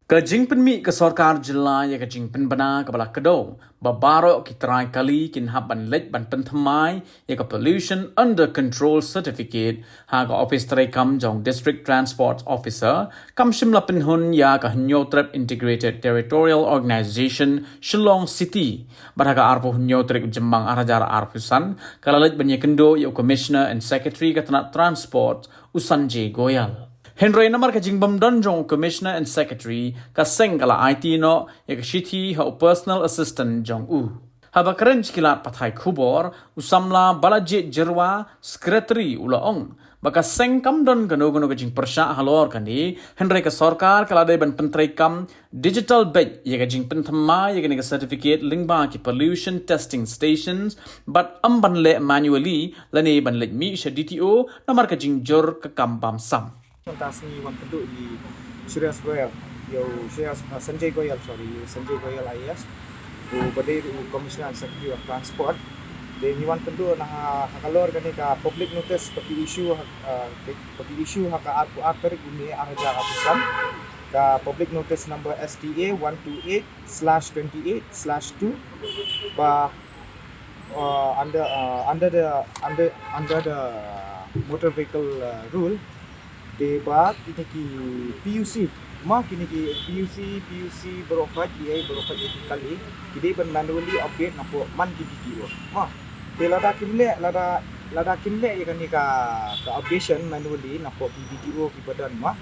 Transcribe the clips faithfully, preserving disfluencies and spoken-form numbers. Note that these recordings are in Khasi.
Ka jingpynmih ka sorkar jylla ïa ka jingpynbna kaba la kdew ba baroh ki trai kali kin hap ban leit ban pynthymmai ïa ka Pollution Under Control Certificate ha ka ophis treikam jong District Transport Officer kam shym la pynhun ïa ka Hynñiewtrep Integrated Territorial Organization Shillong City. Bad ha ka arphew hynñiew tarik u Jymmang ar hajar arphew san ka la leit ban ïakynduh ïa u Commissioner and Secretary ka tnat Transport, u Sanjay Goyal. Hynrei namar ka jingbymdon jong u Commissioner and Secretary, ka seng ka la aiti noh ïa ka shithi ha u personal assistant jong u. Haba kren sha ki lad pathai khubor, u samla Balajied Jyrwa, Secretary, u la ong ba ka seng kam don kano kano ka jingpyrshah halor kane, hynrei ka sorkar ka la dei ban pyntreikam digital beit ïa ka jingpynthymmai ïa kane ka certificate lyngba ki pollution testing stations bad ym ban leh manually lane ban leit mih sha D T O namar ka jingjur ka kam bamsap. Mynta sngi wan kynduh ïa u Shreyas Goyal, ïa u Shreyas, ah, Sanjay Goyal, sorry, ïa u Sanjay Goyal I A S, uba dei u Commissioner and Secretary of Transport. Te ngi wan kynduh na ha, ha ka lor kane ka public notice ba ki issue ha, ah, ba ki issue ha ka arphew ar tarik u May ar hajar arphew san, ka public notice number S T A one two eight slash twenty eight slash two, ba, uh, under, uh, under the, under, under the motor vehicle, uh, rule, te ba kine ki P U C, ma kine ki P U C, P U C baroh khoit, E A baroh khoit ïa ki kali, ki dei ban manually update napoh man ki D T O. Ma te lada kim leh, lada, lada kim leh ïa kane ka, ka updation manually napoh ki D T O kiba don, ma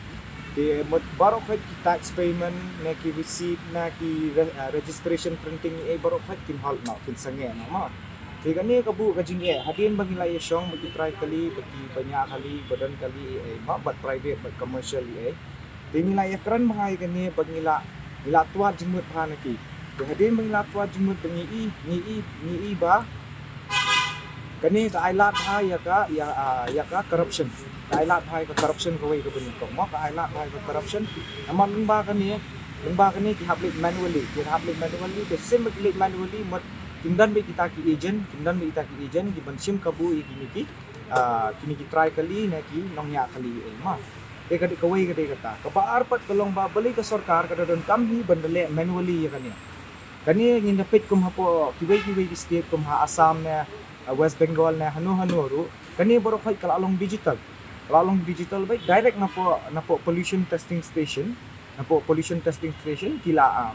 te mut baroh khoit ki tax payment ne ki receipt ne ki re-, uh, registration printing, eh, baroh khoit kin halt noh, kin sangeh noh, ma. Te kane ka buh ka jingeh hadien ba ngi la ïashong bad ki trai kali, bad ki baniah kali, ba don kali, eh, ma, bad private bad commercial, eh. Te ngi la ïakren bha ïa kane ba ngi la, ngi la twad jingmut bha na ki. Te hadien ba ngi la twad jingmut ba ngi i, ngi i, ngi i ba kane ka ai lad bha ïa ka, ïa, ah, ïa ka corruption. Ka ai lad bha ïa ka corruption kawei kaba nyngkong, mo, ka ai lad bha ïa ka corruption. Namar lyngba kane, lyngba kane ki hap leit manually, ki hap leit manually, te shisien ba ki leit manually, mut kim don beit kita ki agent, kim don beit kita ki agent kiban shim kabu ïa kine ki, ah, kine ki trai kali ne ki nongñiah kali, eh, ma. Te ka dei kawei, ka dei kata. Kaba ar pat ka long ba balei ka sorkar ka da donkam hi ban da leh manually ïa kane. Kane ngin da peit kum hapoh kiwei kiwei ki state kum ha Assam ne, ah, West Bengal ne, hano hano ruh. Kane baroh khoit ka la long digital. Ka la long digital beit direct napoh, napoh pollution testing station. Napoh pollution testing station ki la, ah,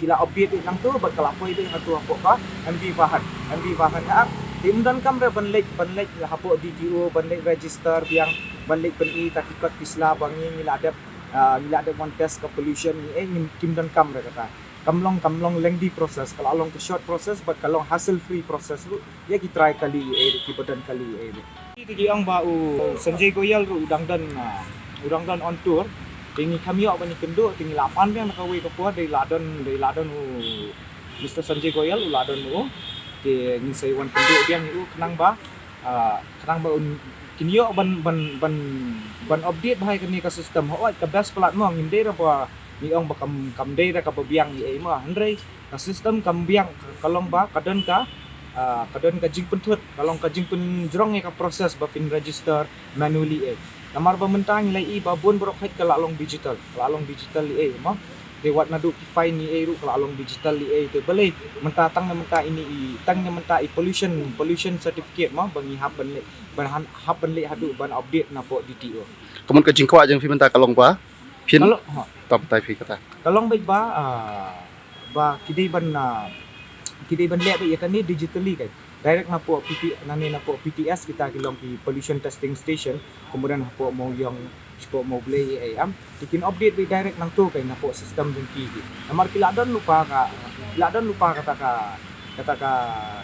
ki la update beit nangto bad ka la poi beit hangto hapoh ka M V Vahan. M V Vahan ha. Te ym donkam re ban leit, ban leit hapoh D T O, ban leit register biang, ban leit pyni ta ki kot ki sla ba ngi, ngi la dep, ah, ngi la dep wan test ka pollution, eh, ngim, kim donkam re kata. Kam long, kam long lengthy process, ka la long ka short process bad ka long hassle free process ruh ïa ki trai kali, eh, ki ba don kali, eh. Te ki ong ba u Sanjay Goyal ruh u dang don, ah, u dang don on tour. Te ngi kham ïoh ban ïakynduh, te ngi la pan biang na kawei ka por, dei la don, dei la don u Mister Sanjay Goyal, u la don u. Te ngin sa ïa wan kynduh biang ïa u khnang ba, ah, khnang ba un, kin ïoh ban, ban, ban, ban update bha ïa kane ka system. Hooid ka best palat mo, ngim dei re ba ngi ong ba kam, kam dei re kaba biang ïa ei mo. Hynrei ka system kam biang, ka long ba ka don ka, ah, ka don ka jingpynthut, ka long ka jingpynjrong ïa ka process ba phin register manually, eh. Namar ba mynta ngi la ïohi ba bun baroh khoit ka la long digital, ka la long digital, eh, mo. Te wat naduh ki fine, eh, ruh ka la long digital, eh. Te balei mynta, tang na mynta ine i, tang na mynta i pollution, pollution certificate mo, ba ngi hap ban leh, ban han-, hap ban leh haduh ban update napoh D T O. Ka mut ka jingkwah jong phi mynta ka long ba phin, ka long, ha, to batai phi kata. Ka long beit ba, ah, ba ki dei ban, ah, ki dei ban leh beit ïa kane digitally, kai. Direct napoh P T, nane napoh P T S, kita ki long ki pollution testing station, kemudian hapoh Mawïong, shapoh Mawblei, eh, em. Te kin update beit direct nangto, kai, napoh system jong ki, ki. Namar ki la don lypa ka, ki la don lypa kata ka, kata ka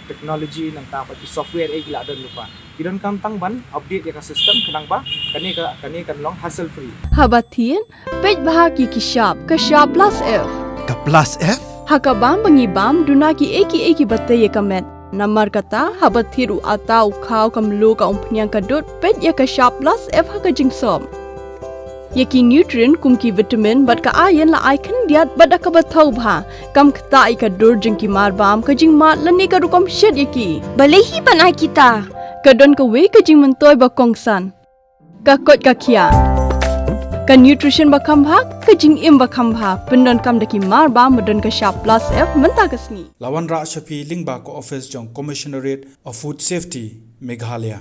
technology, nangta pat ki software, eh, ki la don lypa. Ki donkam tang ban update ïa ka system khnang ba kane ka, kane kan long hassle free. Haba thied, peit bha ki, ki shap, ka shap plus F. Ka plus F? Ha ka bam ba ngi bam, duna kiei kiei kiba tei ïa ka met. Namar kata, haba thied u atta, u khaw, ka mluh, ka umphniang, ka dud, peit ïa ka shap plus F ha ka jingsop. Ïa ki nutrient kum ki vitamin bad ka iron la ai khyndiat bad da kaba thaw bha. Kam ktah ïa ka dur jong ki marbam, ka jingmad lane ka rukom shet ïa ki. Balei hi ban ai kita? Ka don kawei ka jingmyntoi ba kongsan. Ka koit ka khiah. Ka nutrition ba kham bha, ka jingim ba kham bha, pyndonkam da ki mar ba, ba don ka shap plus F mynta ka sngi. La wanrah sha phi lyngba ka office jong Commissionerate of Food Safety, Meghalaya.